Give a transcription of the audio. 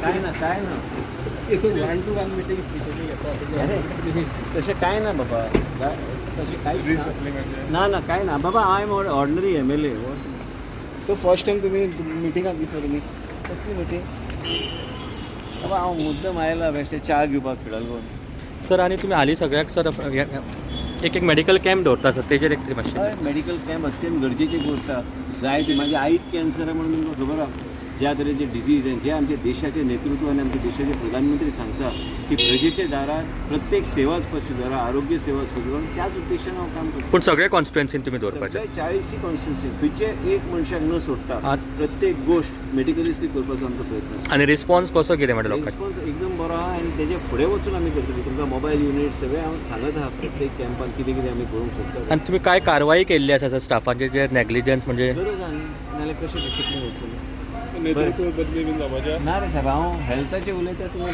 काय ना, काय ना. One to one meeting specially घेता. अरे, तशें कांय ना बाबा, तशें कांयच ना. रिशफलिंगाचें? ना ना, कांय ना बाबा. I am ordinary MLA. So first time तुम्ही मिटिंगात बिफोर तुमी कसली मिटींग बाबा? हांव मुद्दम आयला बेश्टें च्या घेवपाक फिडलगोन. सर, आनी तुमी हालीं सगळ्याक सर एक एक मेडिकल कॅम्प दवरता सर, तेजेर एक तरी मातशें. हय, मेडिकल कॅम्प अत्यंत गरजेची गोश्ट आहा. जाय ती म्हाजी आईक कॅन्सर आहा म्हणून तुमकां खबर आहा. ज्या तरेचे डिजीज आनी जे आमच्या देशाचे नेतृत्व आनी आमच्या देशाचे प्रधानमंत्री सांगता की प्रजेच्या दारात प्रत्येक सेवाच पसून दारा आरोग्य सेवा सोदून, त्याच उद्देशान हांव काम करता. पूण सगळे कॉन्स्टिट्युएन्सीन तुमी दवरपाचे? सगळे 40 कॉन्स्टिट्युन्सी, खंयचे एक मनशाक न सोडटा प्रत्येक गोश्ट मेडिकलिस्टीक करपाचो आमचो प्रयत्न आसा. आनी रिस्पॉन्स कसो कितें म्हणटा लोकांचे? रिस्पॉन्स एकदम बरो आहा आनी तेजे फुडें वचून आमी करतली. तुमकां मोबायल युनिट सगळें हांव सांगत आहा, प्रत्येक कॅम्पान कितें कितें आमी करूंक शकता. आनी तुमी काय कारवाई केल्ली आसा सर स्टाफांचेर जे नेग्लिजन्स म्हणजे? गरज आहा न्ही, नाल्यार कशें डिसिप्लीन उरतलें? नेतृत्व बदली बीन जावपाचें? ना रे साहेब, हांव हेल्थाचें उलयता, तुमी.